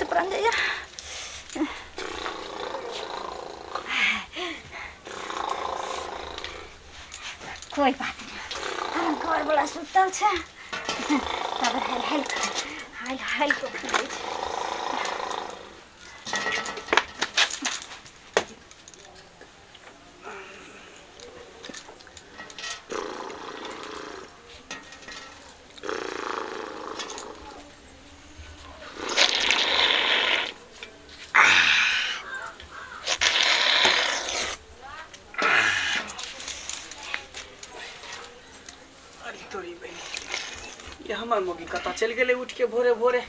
से प्राण जाइए। कोई बात नहीं, हमर घर वाला सुतल छै, तब हेल हेल हेल हेल के पीबै छै। अरे तोरी बहिनी, ये हमर मौगी कतऽ चलि गेलै उठि के भोरे भोरे?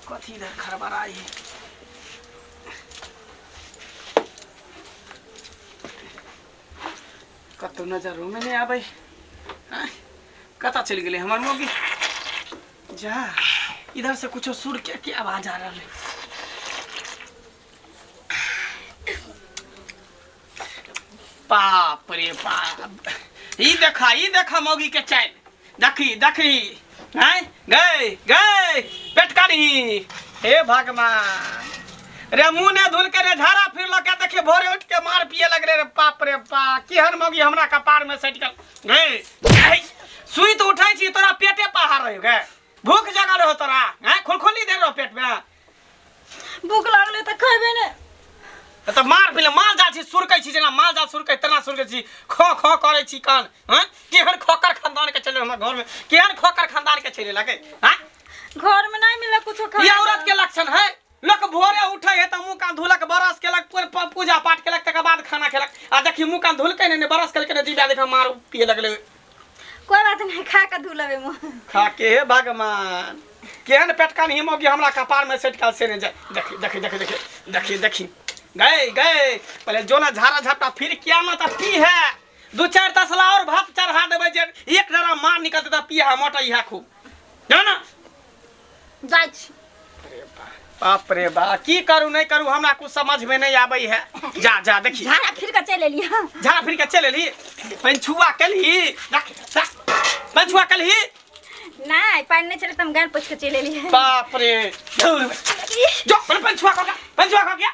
कथी इधर खड़बड़ाई है? कतौ नजरोमे नहि आबै। आँय, कतऽ चलि गेलै हमर मौगी? जा, इधर से कुछो सुर के की आवाज आ रहल है। बाप रे बाप, ई देखा, ई देखा मौगी के चालि। देखी देखी, आँय गए गए पेट कारी। हे भगवान रे, मुँह ने धुल के रे झाड़ा फिर लके देखी भोरे उठ के मार पिए लगले रे। बाप रे बाप, केहन मौगी हमरा कपार में सटि गेल। गए सुति उठै छी तोरा पेटे पहाड़ रहो गे, भूख जगह रहो तोरा। आँय, खुलखुली दे रहो पेट में। भूख लागले तऽ खैबे ने। तऽ मार पीले माल जाल छी, सुरकै छी जेना माल जाल सुरकै तेना सुरकै छी, खो खो करै छी कान। हँ, केहन खोकर खानदान के चले हमरा घर में, केहन खोकर खानदान के चले लगे? हँ, घर में नहीं मिले कुछो खाना। ये औरत के लक्षण है। लोक भोरे उठे है तऽ मुँह कान धुलक, ब्रश केलक, पूजा पाठ केलक, तकर बाद खाना खेलक। आ देखी मुँह कान धुलकै नहि, ब्रश केलकै नहि, जीजा देख मार पिए लगलै। कोई बात नहीं, खा के धो लेबे मुँह खा के। हे भगवान, केहन पेटकान हिमोगी हमरा कपार में सटि गेल से नहि जाय। देखी देखी देखी देखी देखी देखी, गए गए पहले जो ना झाड़ा झपटा फिर किया ना तऽ पी है। दू चारि तसला और भात चढ़ा देबै जे एक डरा मार निकलतै तऽ पी है, मोटा इहा खूब जाओ ना। जाइ छी। बाप रे बा, की करू नहीं करू हमरा कुछ समझ में नहीं आबै है। जा जा देखी झाड़ा फिर के चलि एलियै। झाड़ा फिर के चलि एली, पंछुआ केलही, पंछुआ केलही। नहीं, पानि नहीं चले तऽ हम गाय पोछि के चलि एलियै। बाप रे, जो पहले पंछुआ खा, पंछुआ खा गया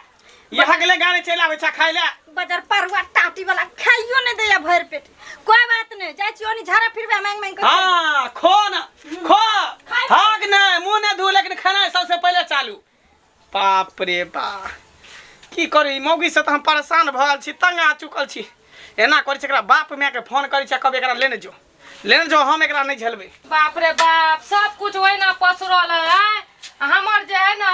यहाँ गेले गाड़ी चलि आबै छै खाइ ले। बजार परुआ टाटी वाला खाइयो नहीं दैया भरि पेट। कोई बात नहीं, जाइ छी ओनी झाड़ा फिरबे मांग मांग के। हाँ, खो ना खो, भाग नहीं, मुंह नहीं धो, लेकिन खाना सबसे पहले चालू। बाप रे बा, की करी मौगी से तऽ हम परेशान भऽ गेल छी, तंग आ चुकल छी। एना करै छै, एकरा बाप माय के फोन करै छै, कब एकरा लेने जो, लेने जो, हम एकरा नहि झेलबै। बाप रे बाप, सब कुछ ओहिना पसरल है। आँय? हमर जे है ना,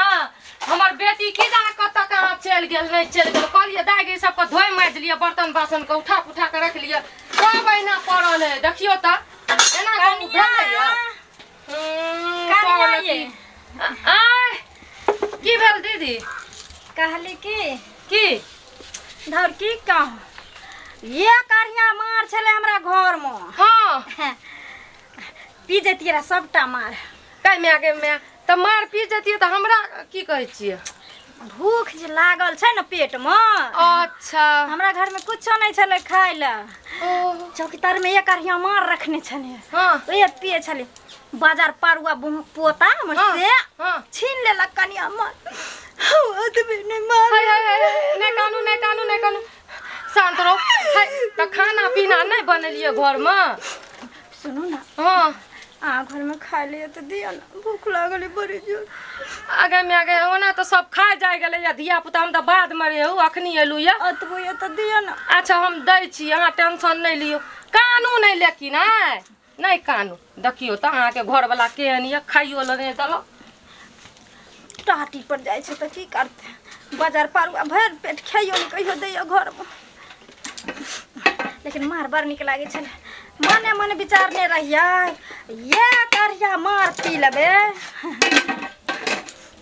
हमर बेटी की जाने कतऽ कहाँ चलि गेल, नहि चलि गेल। कहलियै दाइ गे, सबके धोइ माजि लिअ, बर्तन बासन के उठा पुठा के रख लिअ, सब एहिना पड़ल है। देखियौ तऽ एना कहूँ भेलैया? कनिया कहलक ये। आँय, की भेल दीदी? कहली की की धर की कहूँ, ये करिया मार छलै हमरा घर में। हाँ। पी जैतियै रऽ सबटा मार। काय माय गे माय, तऽ मार पी जैतियै तऽ हमरा की कहै छियै? भूख जे लागल छै ने पेट में। अच्छा। हमरा घर में कुछो नहीं छलै खाय लए। ओ। चौकीदार में एक अरिया मार रखने छलै। हाँ। ओहे पिए छलै। बाजार पारुआ पोता हमर हाँ, से हाँ। छीन लेलक कनिया मार। ओतबे नहि मार। हाय, हाय, हाय, नहि कानू, नहि कानू, नहि कानू, शांत रहो। हाय, तऽ खाना पीना नहि बनेलियै घरमे? सुनू ना। हाँ। अहाँ घरमे खाय लिए तऽ दिअ ने, भूख लागल है बड़ी जोर। आगे में आगे ओना तऽ सब खा जाय गेलै या धिया पुता, हम तऽ बादमे रहू, अखनी एलू या। अतबो यऽ तऽ दिअ ने। अच्छा, हम दै छी, अहाँ टेंशन नहि लियौ, कानू नहि, लेकिन आँय नहि कानू। देखियौ तऽ अहाँके घरवला केहन यऽ, खाइयो लए नहि देलक। टाटी पर जाइ छै तऽ की करतै, बाजार पारुआ भरि पेट खाइयो नहि कहियो दैया घरमे। लेकिन मार बड़ नीक लागै छलै। मने मन विचारने रहियै ये करिया मार पी लेबै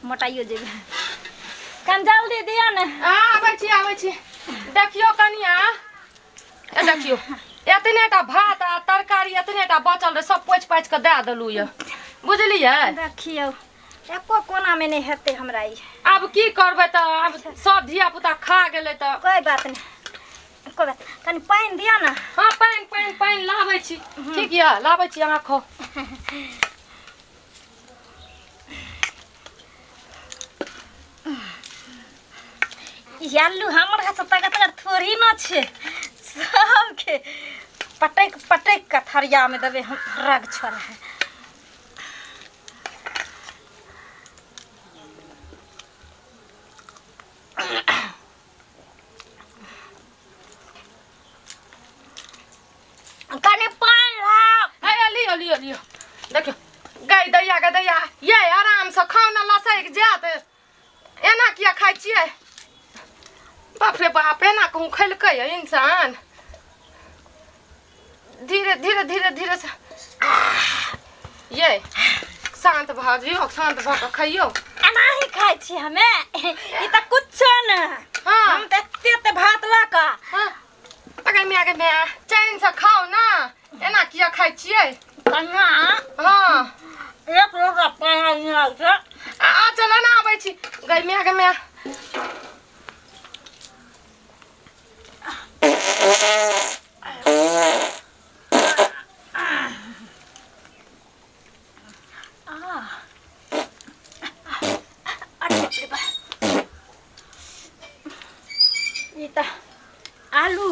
मोटाइयो जेबै। कन जल्दी दिअ ने। आ, आबै छी, आबै छी। देखियौ कनिया, ए देखियौ, एतने टा भात आ तरकारी एतने टा बचल रहै, सब पोछि पाछि कऽ दए देलहुँ यऽ, बुझलियै? देखियौ, एको कोनामे नहि हेतै हमरा ई। आब की करबै तऽ, आब सब धिया पुता खा गेलै तऽ। कोई बात नहि, कोई बात। कनि पानि दिअ ने। हाँ, पानि पानि पानि लाबै छी। ठीक यऽ, लाबै छी, अहाँ खाउ। ई आलू हमर हाथ ताकतगर थोड़ी न छै, सबके पटक पटक के थरिया में देबै हम। रग छोड़ा है। कने पानि लाउ। हे लियो लियो लियो, देखियो गाय दैया के दैया, ये आराम से खाउ ना, लसैक जायत। एना किया खाइ छियै? बाप रे बाप, एना कहूँ खेलकै इंसान? धीरे धीरे धीरे धीरे से ये शांत भऽ जइयौ, शांत भऽ कऽ खइयौ। एनाही खाइ छी हमे, ई तऽ कुछो ने। हाँ। हम तऽ एते एते भात लऽ कऽ। हाँ, अगे माय गे माय, चैन से खाउ ना, एना किया खाइ छियै? कन्या। हाँ। एक लोटा पानि नहि छै। आ चल ना, आबै छी। गई माय गे माय। अरे बाप रे बाप, ई तऽ आलू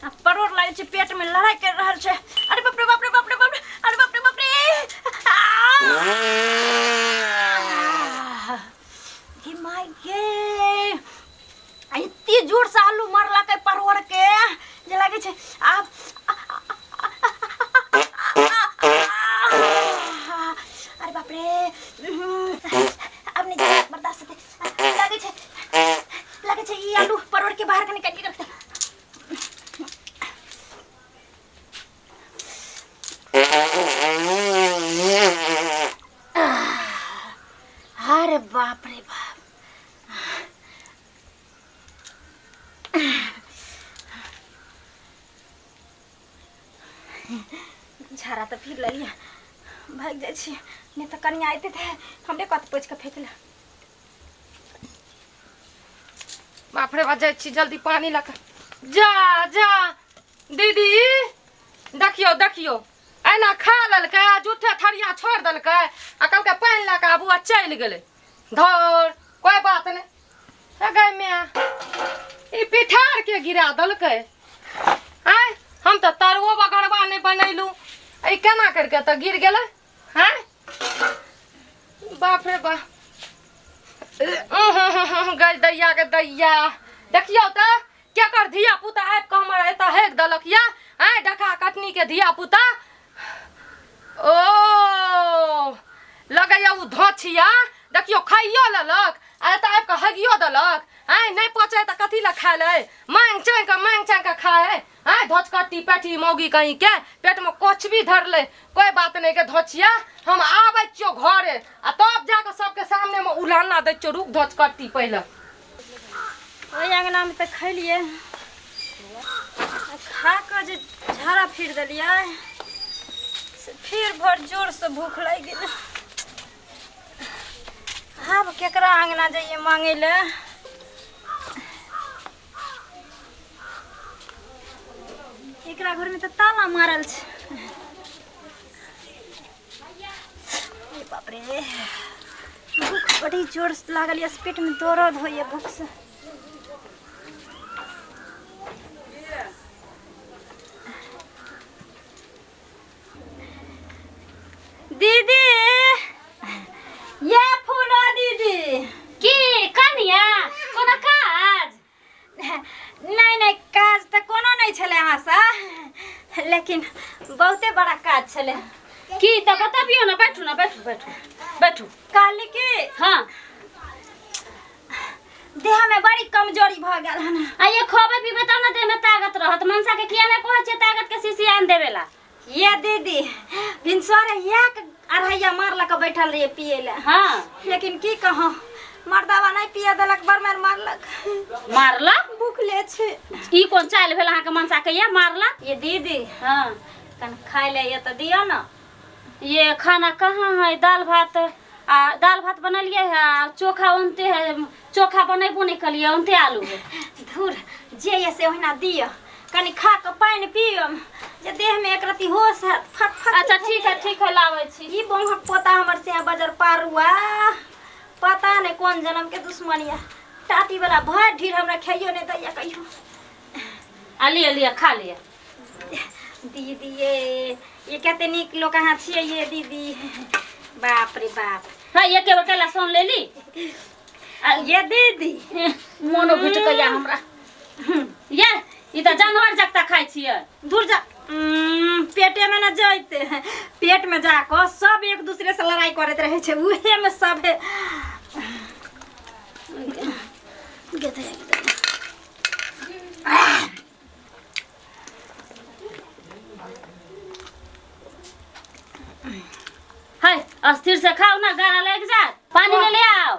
आ परोड़ लागै छै पेटमे लड़ाइ करि रहल छै। अरे बाप रे बाप रे बाप रे बाप रे, अरे बाप रे बाप रे, गे my गे, एते जोर से आलू मारलकै परोड़ के जे लागै छै आब। अरे बाप रे, आब नहि बर्दाश्त हेतै। लागै छै, लागै छै ई आलू परोड़ के बाहर के निकालि के रख। अरे बाप रे बाप, झाड़ा तऽ फिर लेलियै, भागि जाइ छी, नहि तऽ कनिया अयतै तऽ हमरे कत पोछि कऽ फेंक ले। बाप रे बाप, जाइ छी जल्दी पानी लऽ कऽ। जा जा दीदी, देखियौ देखियौ, एना खा लेलकै आ जूठे थरिया छोड़ि देलकै आ कहलकै पानि लऽ कऽ आबू आ चलि गेलै। धर, कोइ बात नहि। हे गै माय, ई पिठार के गिरा देलकै? आँय, हम तऽ तरुओ बगरबा नहि बनेलहुँ, ई केना करिके तऽ गिर गेलै? आँय, बाप रे बाप, गै दैया के दैया, देखियौ तऽ केकर धिया पुता आबि कऽ हमर एतऽ हेक देलक या। आँय, डका कटनी के धिया पुता, ओ लगैया ओ धोछिया। देखियौ, खाइयो लेलक आ एतऽ आबि कऽ हगियो देलक। आँय, नहि पचै तऽ कथी लए खाय लै? माँगि चाँगि कऽ, माँगि चाँगि कऽ खाय है। आँय, धोचकट्टी पेटी मौगी कहीं के पेटमे कुछ भी धरलै। कोइ बात नहि के धोछिया, हम आबै छियौ घरे आ तब जाकऽ सबके सामनेमे उलाना दै छियौ। रुक धोचकट्टी पहिले। ओहि अङ्गनामे तऽ खैलियै आ खा कऽ जे झाड़ा फिर देलियै से फिर भर जोरसँ भूख लागि गेलै। आब केकरा अङ्गना जइयै मांगै लए? एकरा घरमे तऽ ताला मारल छै। अरे बाप रे, भूख बड़ी जोर से लागल यऽ, पेटमे दर्द होइए भूखसँ। दीदी, ये फूलो दीदी। की कनिया, कोनो काज? नहि नहि, काज तऽ कोनो नहि छलै अहाँसँ, लेकिन बहुते बड़ा काज छलै। की तऽ बतबियौ ने। बैठू ने, बैठू बैठू बैठू। कहली कि हाँ। देहमे बड़ी कमजोरी भऽ गेल हन। आ ये खबे पीबे तब ने देह में ताकत रहत। मनसा के किया नहीं कहै छियै ताकत के शीशी आन देवेला? ये दीदी, भिनसरे एक अढ़ैया मारलक, बैठल रहियै पियै लए। हाँ। लेकिन की कहूँ, मर्दावा नहि पिया देलक, बड़ मारि मारलक। मारलक? भूखले छै। ई कोन चालि भेल अहाँके मनसा के? ये मारलक? ये दीदी। हाँ। कन खाय ले ये तऽ दियौ ने। ये खाना कहाँ है? दाल भात आ दाल भात बनलियै है आ चोखा उनते है, चोखा बनेबो नहीं कलियै, उनते आलू है। धूर, जे ये से ओहिना दियौ, कनि खा कऽ पानि पियम जे देहमे एक रत्ती होश हैत फट फट। अच्छा ठीक है, ठीक है, लाबै छी। ई बौहक पोता हमर से बजर पारुआ, पता नहि कोन जन्म के दुश्मन यऽ। टाटी वाला भर ढीर हमरा खाइयो नहि दैया कहियो। आ लिअ लिअ खा लिअ। दीदी ये ये कते नीक लोक अहाँ छियै ये दीदी, बाप रे बाप। हाँ एके बेर कैला सोन लेली आ ये दीदी मोनो घुटकैया हमरा। ये ई तऽ जानवर जकता खाइ छियै। दूर जा, पेटे में न जैते, पेट में जाकऽ सब एक दूसरे से लड़ाई करैत रहै छै, उहे में सब है। गेदे, गेदे। है अस्थिर से खाओ ना, गारा लागि जायत। पानी ले ले आओ।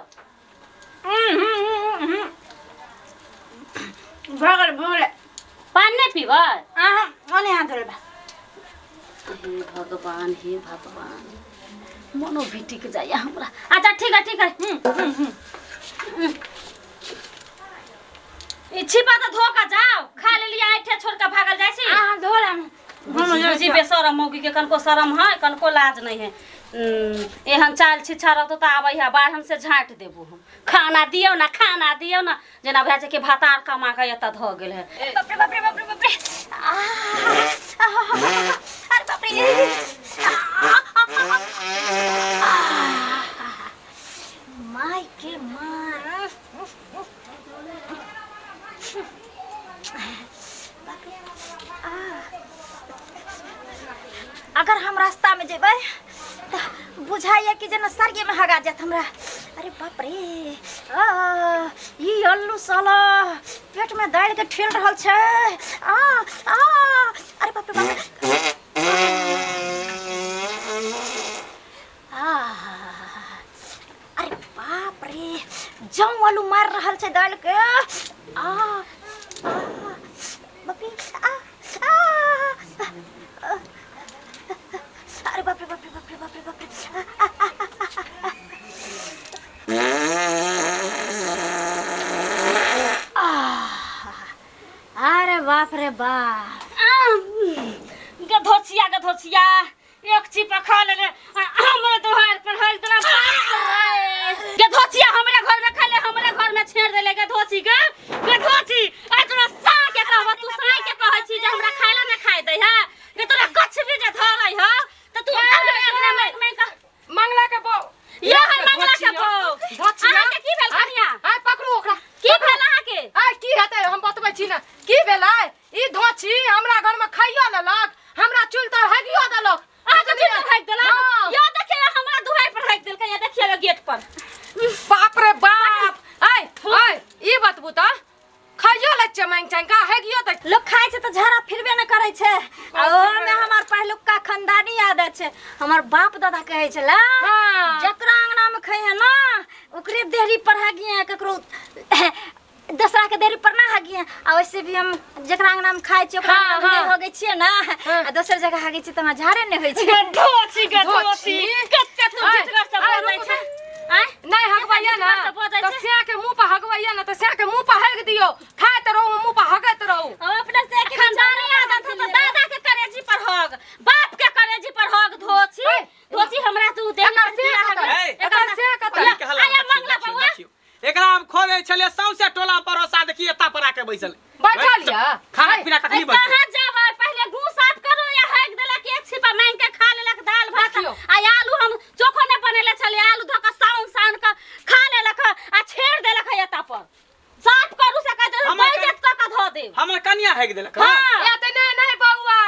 भऽ गेल, भऽ गेल। पानी नहीं पीबै? अहाँ ओने हाथ धोले बा। हे भगवान, हे भगवान, मनो भिटिक जाइया हमरा। अच्छा ठीक है ठीक है। ई छिपा तऽ धो कऽ जाओ, खा लेलियै ऐठे छोड़ कऽ भागल जाइ छी। अहाँ धो लेम। बुझी बेशरम मौगी के कनको शरम है, कनको लाज नहीं है। एहन चाल छिछा रहतो तऽ आबै है बाढ़न से झाँटि देबो हम। खाना दियौ ना, खाना दियौ ना, जेना भए छै कि भातार कमा कऽ एतऽ धऽ गेल है। बाप रे बाप रे बाप रे बाप रे, अरे बाप रे, my के माँ, अगर हम रास्ता में जेबै तऽ बुझाइए कि जेना सड़के में हगा जायत हमरा। अरे बाप रे, आ ई अल्लू साला पेट में दालि के ठेल रहल छै। आ आ अरे बाप रे बाप, आ अरे बाप रे, जौं आलू मार रहल छै दालि के। आ आ बाप रे, आ आ अरे बाप रे बाप रे बाप रे बाप रे बाप रे, अरे बाप रे बाप। गधोछिया गधोछिया, एक छिपा खा लेले हमरे दुआर पर हल देला। गधोछिया हमरे घर में खा ले, हमरे घर में छेड़ देले गधोछी के। गधोछी आ तोरा सा के कहब, तू साई के कहै छी जे हमरा खाइला ना खाइ दै है, गे तोरा गछ भी जे धरै है त तू अंगना में में कह। मंगला के बो ये है मंगला के बो। धोछिया अहाँ के की भेल कनिया? आय पकड़ू ओकरा। की भेल अहाँ के? आय की हेतै हम बतबै छी ना की भेलै। ई धोछी हमरा घर में खाइयो लेलक, हमरा चुल तर हगियो देलक। अहाँ के चुल तर हगि देलक? हाँ। यो देखियौ हमरा दुआरि पर हगि देलकै, देखियौ गेट पर। बाप रे बाप। आय आय ई बतबू त खाइयो लै छियै मांगि चांगि कऽ, हगियो दै। लोक खाइ छै तऽ झाड़ा फिरबे नहि करै छै। आ ओहोमे हमर पहिलुका खानदानी आदत छै, हमर बाप दादा कहै छलै हाँ। जकरा अंगनामे खइहे ना ओकरे देहरी पर हगिहे, ककरो दोसरा के देहरी पर ना हगिहे। आ वैसे भी हम जकरा अंगनामे खाइ छियै ओकरा हाँ, अंगनामे नहि हाँ। हगै छियै ना, आ दोसर जगह हगै छियै तऽ हमरा झाड़े नहि होइ छै। गधोछी गधोछी, धोछी। कते तू आय, झिटगर से आय, बजै रुकू छै। आय नहीं हगबैया ना कते झिटगर से बजै तऽ छै। स्या के मुंह पर हगबैया ना, तऽ स्या के मुंह पर हगि दियौ, खाइत रहू मुंह पर हगैत रहू। हम अपना से के खानदानी आदत हो तऽ दादा के करेजी पर हग, बाप के करेजी पर हग। धोछी आय। धोछी हमरा तू देख एकर से कतऽ? एकर से कतऽ? या, की कहला? आया देखियौ, मंगला देखियौ, बौआ। देखियौ। एकरा हम खोजै छलियै सौंसे टोला पड़ोसा, देखिए एता पर आके बैसल बैठल यऽ। खाना आय, पीना कखनी बनतै? कहाँ जाबै? पहिले गू साफ करू या हगि देलक, एक छिपा मांगि के खा लेलक दाल भात। देखियौ। आ आलू हम चोखो नहि बनेले छलियै, आलू धऽ कऽ साउन साउन कऽ खा लेलक आ छेड़ देलक एता पर। साफ करू से कह देब, बेइज्जत कऽ कऽ धऽ देब। हमर कनिया हगि देलक। हाँ। ए तऽ नहि नहि बौआ,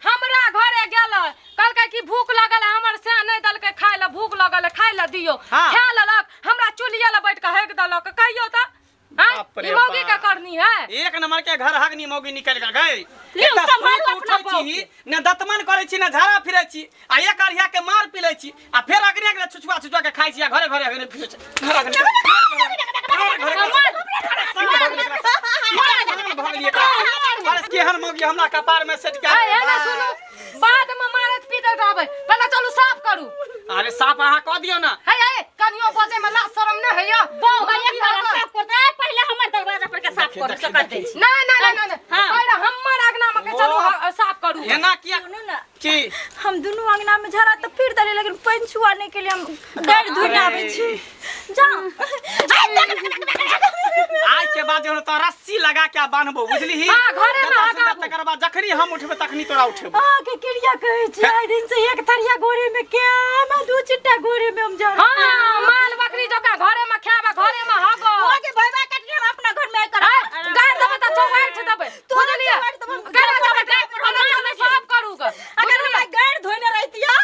हमरा घरे गेल कहलकै कि भूख लगल है, हमर सैं नहि देलकै खाय लए, भूख लगल है, खाय लए दियौ। हाँ। खा लेलक, हमरा चुल्हिए लए बैठ कऽ हगि देलक। कहियौ तऽ आँय, बाप रे ई मौगी के बाप। करनी है। एक नंबर के घर हगनी मौगी निकल गेल गई। लियौ, एकटा सम्हारू सुति अपना उठै बौके। छी, ने दतमन करै छी, ने झाड़ा फिरै छी, आ एक अरिया के मार पी लै छी, आ फेर अगने अगने छुछुआ छुछुआ के खाइ छी, आ घरे घरे अगने फिरै छी। घर अगने घर घरे अरे केहन मौगी हमरा कपार में सेट के आय, एने सुनू, बाद में मारत पीटत रहबै, पहिले चलू साफ करू। अरे साफ अहाँ कऽ दियौ ना। हे हे, कनियो बजै में लाज शरम नहि होइया। बौआ, एक बार साफ कर दे, पहिले हमर दरवाजा पर के साफ करू, से कर दै छी। नहीं नहीं नहीं नहीं, हाँ। पहिले हमर अंगना में के चलू साफ करू। एना किया? सुनू ना। की? हम दुनू अंगना में झाड़ा तऽ फिर देली, लेकिन पानि छुआ नहि केलियै, हम गारि धुनि आबै छी। जा। के बाद जहन तो रस्सी लगा के आ बान्हबो बुझली हाँ, घरे में हगाबो। तकर बाद जखनी हम उठबे तखनी तोरा उठेबो अहाँ के क्रिया कहै छी आइ दिन से एक थरिया गोरे में के हम दू चिट्टा गोरे में हम जा हाँ माल बकरी जकाँ घरे में खाएब आ घरे में हगब के भैबा कटने हम अपना घर में कर आय, गाड़ देबै तऽ चौबाइठ देबै तोरा बुझलियै चौबाइठ देबै, हम गाड़ देबै गाड़ तऽ हम साफ करू गऽ अगर हमरा गाड़ धोने रहितिया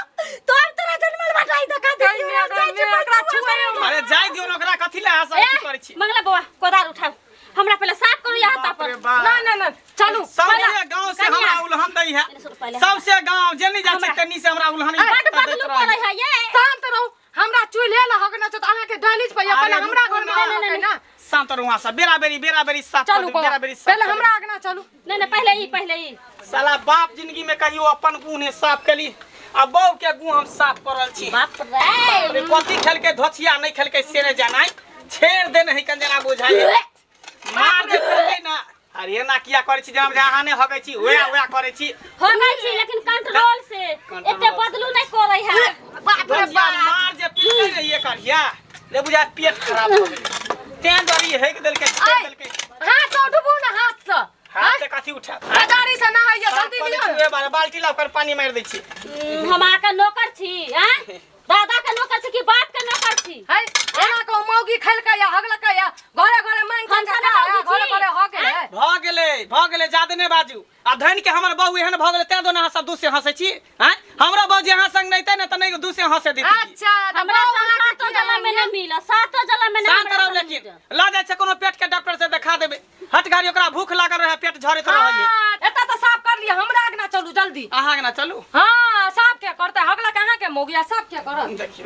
तो हम तोरा जनमल बटाई धक्का देतियो हम जाइ छी ओकरा छुएयो मत। अरे जाय दियौ ने ओकरा कथी ले अहाँ सब अथी करै छी मंगला बौआ कोदार उठाउ हमरा पहिले साफ करू यहाँ बाप रे पर बाप। ना ना ना चलू सबसे गांव से हमरा उल्हन दै है पहिले सबसे गांव जे नहीं जाइ छै तनी से हमरा उल्हन बड दैत बदलू रहै। करै है ये शांत रहू हमरा चूल्हे लग हगना छै तऽ अहाँके दहलीज पर पहिले अरे हमरा रुकू घर में ना। हगै ना शांत रहू अहाँ सब बेरा बेरी बेरा बेरी साफ कर चलू देब, बौआ बेरा बेरी साफ पहिले कर देब। हमरा अगना चलू नहीं नहीं पहिले ई पहिले ई साला बाप जिंदगी में कहियो अपन गुह ने साफ केली आ बहू के गुह हम साफ कर रहल छी बाप रे अरे कथी खेलके धोछिया नहीं खेलके से नहीं जानाई छेड़ दे नहीं कंजना बुझाई मार दे पड़तै ना अरे एना किया करै छी जेना बुझाइ अहाँ नहि हगै छी वएह वएह करै छी हो गई छी लेकिन कंट्रोल से कंट्रोल एते बदलू नहीं करै है बाप रे धोछिया बाप मार जे पीलकै ने ये करिया ले बुझाइ पेट खराब भऽ गेलै तें दुआरे ई हेक देलकै छेड़ आइ, देलकै हाथ से उठबू ना हाथ से हाथ से कथी उठायब गाड़ी से ना होइए साफ जल्दी कऽ दै लिअ छी उहे बारे बाल्टी ला ओकर पानी मारि दै छी हम अहाँके नौकर छी आँ दादा के नौकर छी कि बाप के नौकर छी है एना को मौगी खेलकै या हगलकै या घरे घरे मांग हम के सब खा मौगी घरे छी। घरे हगे है भऽ गेलै भऽ गेलै जादे नहि बाजू आ धन के हमर बहू एहन भऽ गेलै तें दोनो अहाँ सब दू से हंसै छी आँय हमरा बहू जे अहाँ संग रहितै ने तऽ नहि दू से हंसे देती अच्छा तऽ हमरा बहू संग अहाँके सातो किया जला में होइए? नहीं मिला सातो जला में नहीं शांत हमरा रहू संग लेकिन मिलत। लऽ जाइ छै कोनो पेट के डॉक्टर से देखा देबै हट गाड़ी ओकरा भूख लागल रहै पेट झरैत रहै हाँ, एतऽ तऽ साफ कर लिअ हमरा अगना चलू जल्दी अहाँ ना चलू हाँ साफ के करतै हगलक अहाँके मौगिया साफ के करत देखियौ